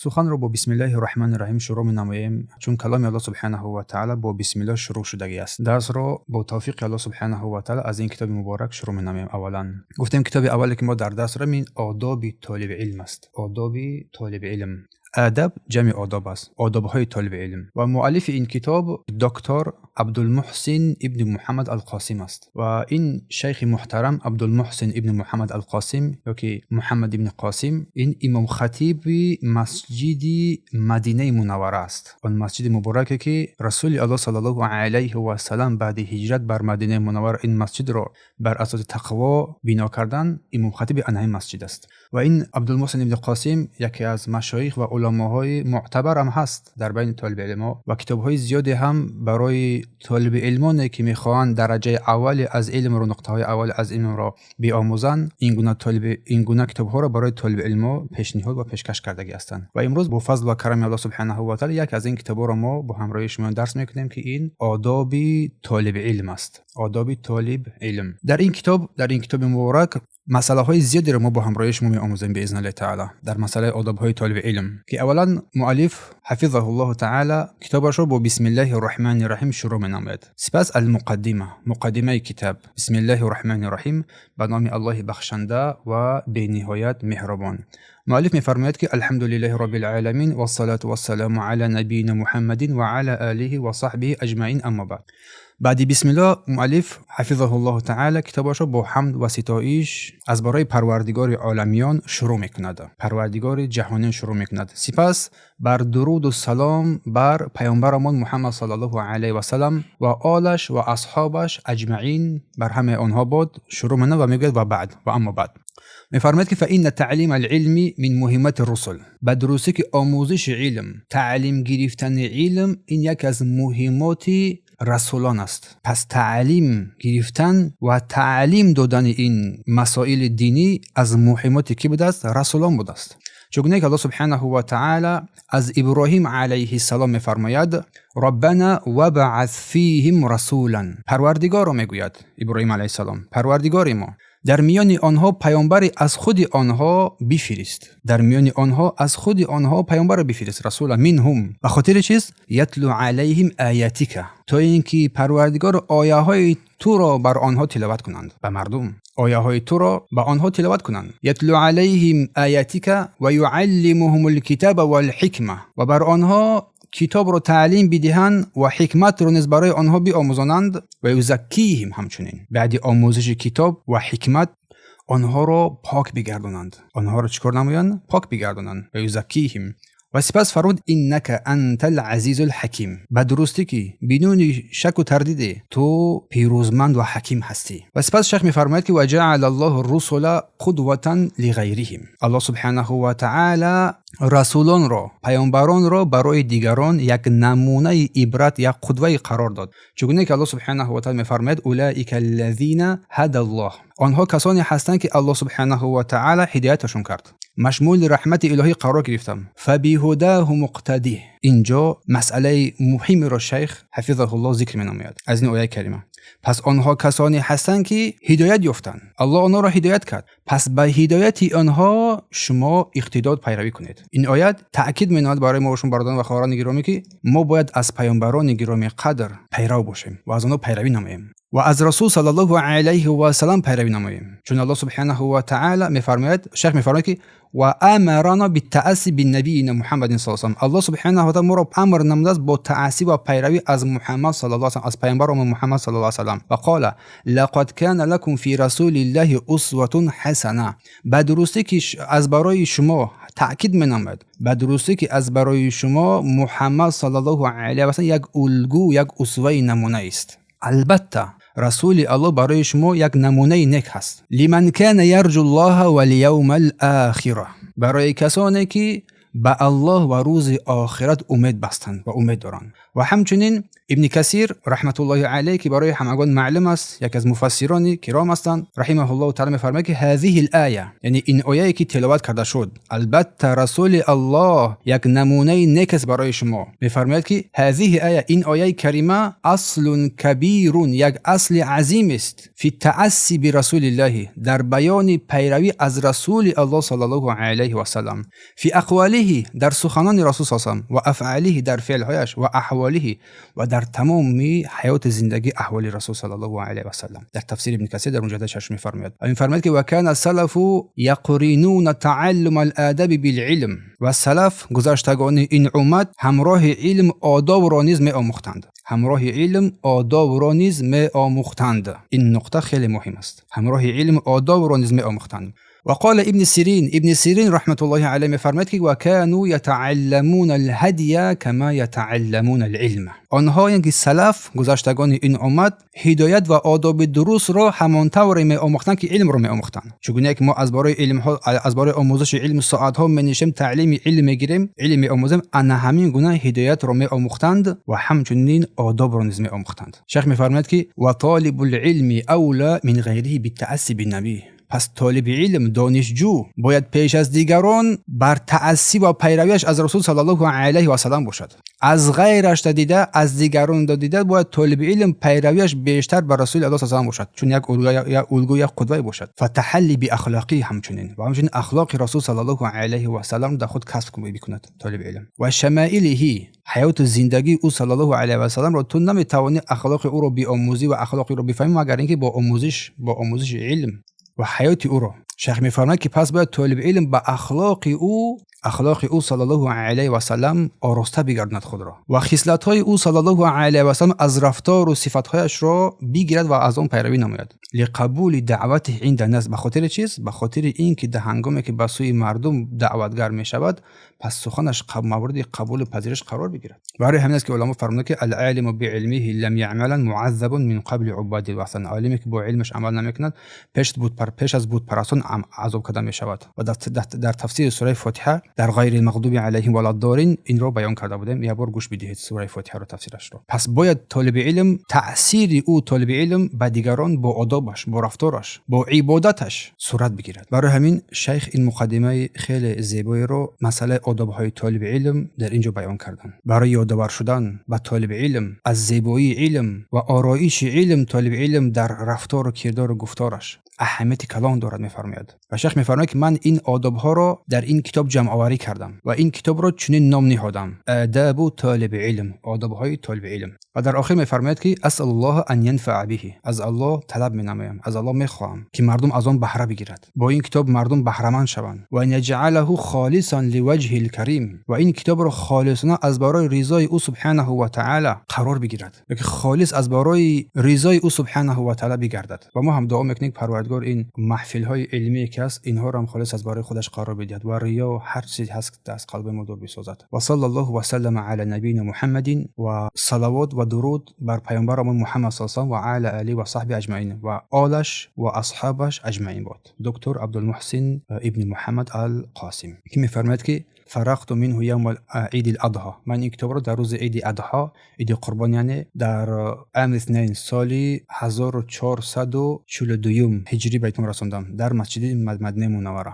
Суханро бо бисмиллаҳи раҳмани раҳим шурӯъ менамоем, чун каломи Аллоҳ субҳанаҳу ва таъала бо бисмиллоҳ шурӯъ шудагӣ аст. Дарсро бо тавфиқи Аллоҳ субҳанаҳу ва таъала аз ин китоби муборак шурӯъ менамоем. Аввалан гуфтем, китоби аввале, ки мо дар даст дорем, ин одоби толиби илм аст. Одоби толиби илм, адаб ҷамъи одоб аст, одобҳои толиби илм. Ва муаллифи ин китоб доктор Абдулмуҳсин ибни Муҳаммад Алқосим аст. Ва ин шайхи муҳтарам Абдулмуҳсин ибни Муҳаммад Алқосим ёки Муҳаммад ибни Қосим, ин имомхатиби масҷиди Мадинаи Мунаввара аст, он масҷиди мубораке, ки Расули Аллоҳ саллаллоҳу алайҳи васалам баъди ҳиҷрат бар Мадинаи Мунаввара ин масҷидро бар асоси тақво бино кардан, имомхатиби ана ин масҷид аст. Ва ин Абдулмуҳсин ибни Қосим яке аз машоих ва уламоҳои муътабарам ҳаст дар байни толибилмҳо ва китобҳои зиёде ҳам барои толибилмоне, ки мехоҳанд дараҷаи аввали аз илмро, нуқтаҳои аввали аз илмро биомӯзанд, ин гуна китобҳоро барои толибилмҳо пешниҳод ва пешкаш кардагӣ ҳастанд. Ва имрӯз бо фазл ва карами Аллоҳ субҳанаҳу ва таала яке аз ин китобҳоро мо бо ҳамроҳии шумо дарс мекунем, ки ин одоби толиби илм аст. Одоби толиб илм. Дар ин китоби муборак масъалаҳои зиёдеро мо бо ҳамроҳии шумо меомӯзем биизни таала дар масъалаи одобҳои толиби илм, ки аввалан муаллиф ҳафизаҳуллоҳу таала китобашро бо бисмиллаҳи раҳмани раҳим шурӯъ менамояд. Сипас алмуқаддима, муқаддимаи китоб: бисмиллаҳи раҳмани раҳим, ба номи Аллоҳи бахшанда ва бениҳоят меҳрубон. Муаллиф мефармояд, ки алҳамду лиллаҳи роббил аламин, вассалату вассаламу ала набиина Муҳаммадин ва ала олиҳи ва саҳбиҳи аҷмаин, аммо баъд. Баъди бисмиллоҳ муаллиф ҳафизаҳуллоҳу таала китобашро бо ҳамд ва ситоиш аз барои Парвардигори оламиён шурӯъ мекунад, Парвардигори ҷаҳониён шурӯъ мекунад. Сипас бар дуруду салом бар паёмбарамон Муҳаммад саллаллоҳу алайҳи васалам ва олаш ва асҳобаш аҷмаин, бар ҳамаи онҳо бод, шурӯъ менамояд ва мегӯяд: ва баъд ва аммо баъд. Мефармояд, ки фаинна таълима алилми мин муҳиммати русул. Ба дурустӣ, ки омӯзиши илм, таълим гирифтани илм, ин яке аз муҳиммоти расулон аст. Пас таълим гирифтан ва таълим додани ин масоили динӣ аз муҳиммоти кӣ будааст? Расулон будааст. Чугуне ки Аллоҳ субҳанаҳу ва таала аз Иброҳим алайҳиссалом мефармояд: роббана вабъас фиҳим расулан. Парвардигоро, мегӯяд Иброҳим алайҳиссалом, Парвардигори мо, дар миёни онҳо паёмбаре аз худи онҳо бифирист, дар миёни онҳо аз худи онҳо паёмбаро бифирист. Расула минҳум, ба хотири чиз? Ятлу алайҳим аятика, то ин ки, Парвардигор, ояҳои туро бар онҳо тиловат кунанд, ба мардум ояҳои туро ба онҳо тиловат кунанд. Ятлу алайҳим аятика ва юаллимуҳум лкитаба валҳикма, ва бар онҳо китобро таълим бидиҳанд ва ҳикматро низ барои онҳо биомӯзонанд. Ва юзаккиҳим, ҳамчунин баъди омӯзиши китоб ва ҳикмат онҳоро пок бигардонанд. Онҳоро чӣ кор намоянд? Пок бигардонанд. Ва юзаккиҳим. Ва сипас фармуд: иннака анта алазизу лҳаким. Ба дурустӣ, ки бидуни шаку тардиде ту пирӯзманд ва ҳаким ҳастӣ. Ва сипас шайх мефармояд, ки ва ҷаала Аллоҳу русула қудватан лиғайриҳим. Аллоҳ субҳанаҳу ва таала расулонро, паёмбаронро барои дигарон як намунаи ибрат, як қудвае қарор дод. Чугуне ки Аллоҳ субҳанаҳу ва таала мефармояд: улаика аллазина ҳада Аллоҳ. Онҳо касоне ҳастанд, ки Аллоҳ субҳанаҳу ва таала ҳидояташон кард, машмули раҳмати илоҳӣ қарор гирифтам. Фабиҳудаҳу муқтадиҳ. Инҷо масъалаи муҳимеро шайх ҳафизаҳуллоҳ зикр менамояд аз ин ояи карима. Пас онҳо касоне ҳастанд, ки ҳидоят ёфтанд, Аллоҳ онҳоро ҳидоят кард, пас ба ҳидояти онҳо шумо иқтидо, пайравӣ кунед. Ин оят таъкид менамояд барои мо шумо, бародарон ва хоҳарони гиромӣ, ки мо бояд аз паёмбарони гироми қадр пайрав бошем ва аз онҳо пайравӣ намоем ва аз Расул саллаллоҳу алайҳи васалам пайравӣ намоем, чун Аллоҳ субҳанаҳу ва таала мефармояд, шайх мефармояд, ки ва амарана биттааси биннабиина Муҳаммадин саллаллоҳу алайҳи васаллам. Аллоҳ субҳанаҳу ва таала моро амр намудааст бо таасси ва пайравӣ аз Муҳаммад саллаллоҳу алайҳи васаллам, аз паёмбаромон Муҳаммад саллаллоҳу алайҳи васаллам. Ва қола лақад кана лакум фи расулиллаҳи усватун ҳасана. Ба дурустӣ, ки аз барои шумо, таъкид менамояд, ба дурустӣ, ки аз барои шумо Муҳаммад саллаллоҳу алайҳи васаллам як улгӯ, як усваи намунаист. Албатта, Расули Аллоҳ барои шумо як намунаи нек ҳаст. Лиман кана ярҷу ллоҳа валявма алохира, барои касоне, ки ба Аллоҳ ва рӯзи охират умед бастанд ва умед доранд. Ва ҳамчунин Ибни Касир раҳматуллоҳи алайҳ, ки барои ҳамагон маълум аст, яке аз муфассирони киром ҳастанд, раҳимаҳуллоҳу таъала, мефармояд, ки ҳазиҳил оя, яъне ин ояе ки тиловат карда шуд, албатта Расули Аллоҳ як намунаи нек аст барои шумо. Мефармояд, ки ҳазиҳи оя, ин ояи карима, аслун кабирун, як асли азим аст, фи таасси бирасулиллаҳи, дар баёни пайравӣ аз Расули Аллоҳ саллаллоҳу алайҳи васаллам, фи ақвалиҳи, дар суханони Расул саллаллоҳу, ва афъалиҳи, дар феълҳояш, ва аҳволиҳи, ва дар тамоми ҳаёти зиндагӣ, аҳволи Расул саллаллоҳу алайҳи васаллам. Дар тафсири Ибни Касир дар муҷаллади шаш мефармояд. Мефармояд, ки ва кана салафу яқринуна тааллума ал-адаби билилм, ва салаф, гузаштагони ин уммат, ҳамроҳи илм одобро низ меомӯхтанд. Ҳамроҳи илм одобро низ меомӯхтанд. Ин нуқта хеле муҳим аст. Ҳамроҳи илм одобро низ меомӯхтанд. وقال ابن سيرين، ابن سيرين رحمة الله عليه میفرماید که وكانوا يتعلمون الهدي كما يتعلمون العلم. آنها، یعنی سلف، گذشتگان این امت، هدایت و آداب دروس را همان طور می آموختند که علم را می آموختند. چگونه که ما از برای علم ها، از برای آموزش علم ساعت ها می نشیم، تعلیم علم میگیریم، علم می آموزیم، انا همین گونه هدایت را می آموختند و همچنین آداب را نیز می آموختند. شیخ میفرماید که وطالب العلم اولا من غیره بالتأسی بالنبی. پس طالب علم، دانشجو، باید پیش از دیگران بر تأسی و پیرویش از رسول صلی الله علیه و سلم باشد. از غیرش دیده، از دیگران دیده، باید طالب علم پیرویش بیشتر بر رسول الله صلی الله علیه و باشد، چون یک الگو، یک الگو، یک قدوه باشد. فتحلی باخلاقی، همچنین و همچنین اخلاق رسول صلی الله علیه و سلم در خود کسب بکند طالب علم، و شمائله، حیات زندگی او صلی الله علیه و سلم را. تو نمیتوانی اخلاق او را بیاموزی و اخلاق او را بفهمی مگر اینکه با آموزش علم و حیات او را. شیخ میفرماید که پس باید طالب علم به اخلاق او صلی الله علیه و سلم آراسته بگرداند خود را و خصلت های او صلی الله علیه و سلم از رفتار و صفت هایش را بگیرد و از آن پیروی نماید. لقبول دعوته عند الناس، به خاطر چیز؟ به خاطر اینکه در هنگامی که به سوی مردم دعوتگر می شود، پس سخنش مورد قبول و پذیرش قرار بگیرد. برای همین است که علما فرمودند که العالم بعلمه لم يعمل معذب من قبل عباد الوثن. عالمی که با علمش عمل نمیکند، پیش از بت پرستان عذاب کرده می شود. و در تفسیر سوره فاتحه در غیر المغضوب علیهم ولا الضالین این را بیان کرده بودیم. یک بار گوش بدهید سوره فاتحه را، تفسیرش را. پس باید طالب علم، تاثیر او طالب علم به دیگران با آدابش، با رفتارش، با عبادتش صورت بگیرد. برای همین شیخ این مقدمه خیلی زیبایی رو، مسئله آدابهای طالب علم، در اینجا بیان کردن. برای یادآور شدن به طالب علم از زیبایی علم و آرایش علم طالب علم در رفتار و کردار و گفتارش اهمیت کلان دارد، میفرماید. و شیخ میفرماید که من این آداب ها را در این کتاب جمع آوری کردم و این کتاب را چنین نام نهادم: آداب طالب علم، آداب های طالب علم. و در آخر میفرماید که اسأل الله ان ينفع به، از الله طلب مینمایم، از الله میخواهم که مردم از آن بهره بگیرد، با این کتاب مردم بهرهمند شوند، و ان یجعله خالصا لوجه الکریم، و این کتاب را خالصانه از برای رضای او سبحانه و تعالی قرار بگیرد، که خالص از برای رضای او سبحانه و تعالی بگردد. و ما هم دعا میکنیم پروردگار این محفل های علمی که است، اینها را هم خالص از برای خودش قرار بدهد و ریا و هر چیز هست که از قلب ما دور بسازد. و صلی الله و سلم علی نبینا محمد، و صلوات و درود بر پیامبرمان محمد صلی الله و علی آله و صحبه اجمعین، و آلش و اصحابش اجمعین باد. دکتر عبدالمحسن ابن محمد القاسم که میفرماید که فرغت منه یوم عید الاضحی، من این کتاب را در روز عید اضحی، عید قربان، یعنی در عام اثنین سال 1442 هجری به اتمام رساندم در مسجد مدینه منوره.